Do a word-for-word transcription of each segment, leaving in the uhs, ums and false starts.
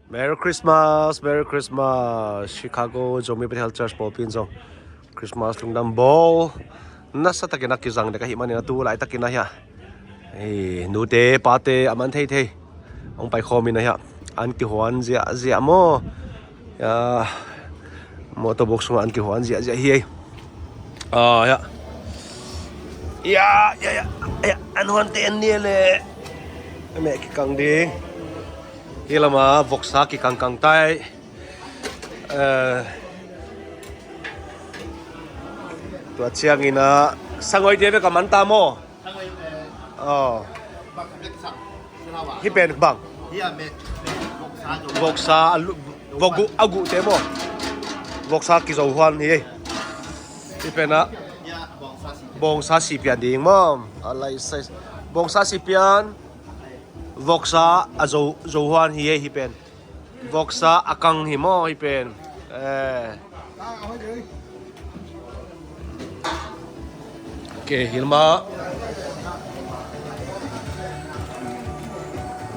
Merry Christmas, Merry Christmas. Chicago Zomi Bethel Church pawlpi in zong Christmas lungdam bawl nasa takin a kizang dek ahih manin a tu laitakin a hiah hei, nute pate a man theithei hong paikhawmin a hiah an kihuan ziahziah maw? Hiah motor box sungah an kihuan ziahziah hi ei. Ah, hiah, hiah, hiah, hiah, an huante an ni le. A meh kikang ding. Hi lama voksa kikangkang tai. Eh, tua ciangin a sangoi te bek a man ta maw? Oh. Hi pen bang. Voksa a lu-, vok gu-, a guh te maw? Voksa kizo huan hi. Hi pen a bawngsa sipian ding maw? A lai sai. Bawngsa sipian. Voksa a zo, zo huan hi ei hi pen. Voksa a kang hi maw hi pen. Eh. Ok, hilma.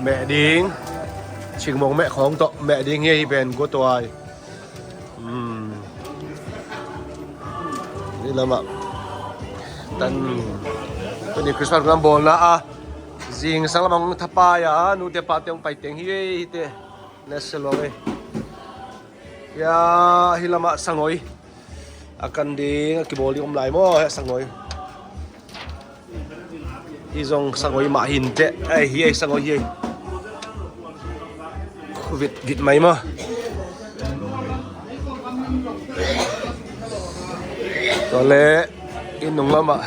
Meh ding. Chingmong meh khawng tawh meh ding hi ei hi pen guatuai. Hmm. Ni lamah tan tuni Christmas lam bawlna a zingsang lamah hong thapai a nute pate hong paiteng hi ei hi te. Nese luang ei. Hia hi lamah sangoi a kan ding a kibawl ding om lai maw hia sangoi. Hi zong sangoi mah hinte. Ai, hi ei sangoi hi ei. Khuavit vit mai maw. Tua le i nung lamah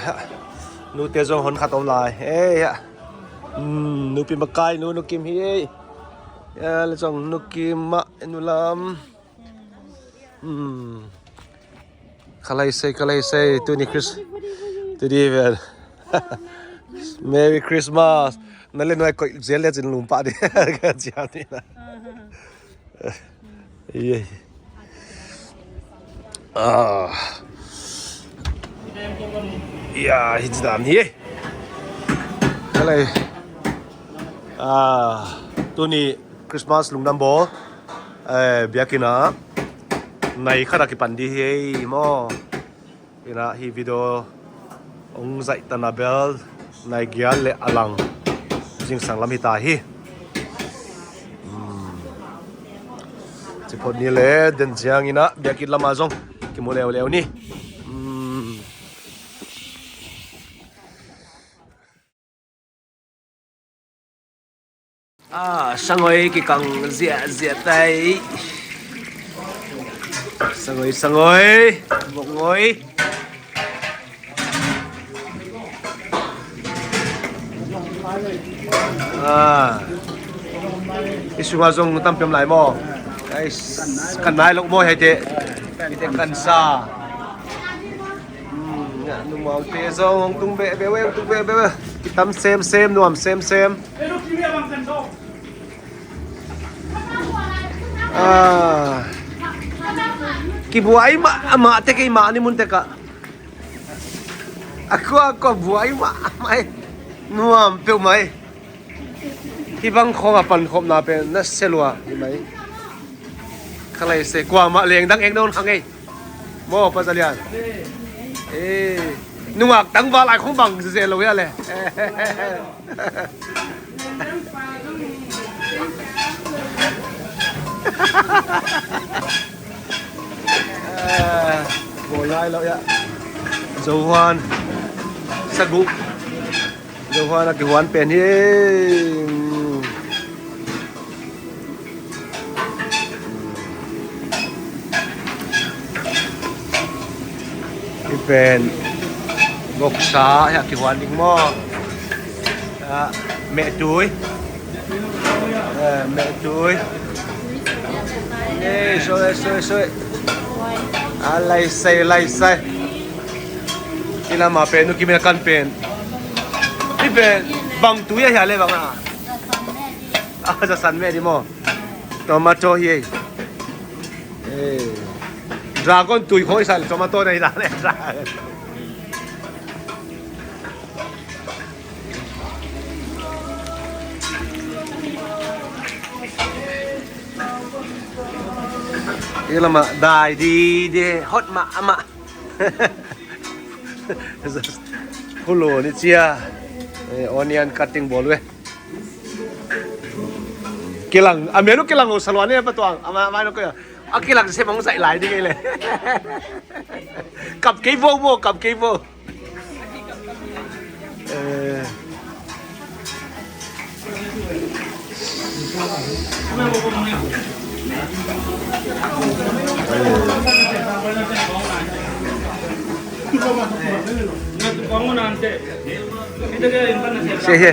nute zong hon khat om lai. Ei, hia. Hmm, nupi makai nu, nu kim hi ei. Hia le zong nu kim mah nu lam. Hmm. Khalai sei, khalai sei, tuni Chris-, tuni vel. Merry Christmas. Na le nuai koih zel le cin lum pah di. Ka ciam ni na. Ei. Ah. Ya, hi ci dan hi. Khalai. Ah, tuni Christmas lungdam bawl. Eh, biakinn ah nai khat a kipan di hi ei maw. Ina hi video hong zaih tan a bel nai giat le a lang zingsang lam hi ta hi. Hmm. Ciphot ni le den ciangin a biakinn lamah zong kimu leuleu ni. Hmm. Ah, sangoi kikang ziahziah tai. Sangoi, sangoi. Vokngoi. Ah. I sungah zong tampi om lai maw? Ai, kan nai lo maw hei te. Hei te kan sa. Hmm, numaute zong hong tung behbeh, hong tung behbeh. Kitam semsem, nuam semsem. Ah. Kibuai mah, amah te kei mah ni mun te ka. A kua, a kua buai mah, mah. Nuam peuh mah. Hih bang khawng a pankhopna pen na se lua hi mai. Khalai se kuamah leng dang ek nawn kha ngei. Maw, Pa Za Lian. Eh, nungak tangval ai khong bang zeze lo hia le. Eh, bawl lai lo hia. Zo huan. Sagu. Zo huan a kihuan pen hi. Hih pen voksa hia kihuan ding maw? Ah, mehtui. Eh, mehtui. Eh, sorry, sorry, sorry. Ah, lai sai, lai sai. Hih lamah pen, nu kimin a kan pen. Hih pen, bang tui a hia le bang a. Ah, zasan meh di maw. Tomato hi ei. Eh. Dragon tui khawng i sa le tomato na hi dan le. Lamah dai di de hot mahmah. Hulun i cia. Eh, onion cutting bawl uh e. Kilang a menu kilang uh saluan e patuang ama mai no ko a kilang se mong sai lai di ngei le. Kap kei bo bo, kap kei bo. Eh. Se he.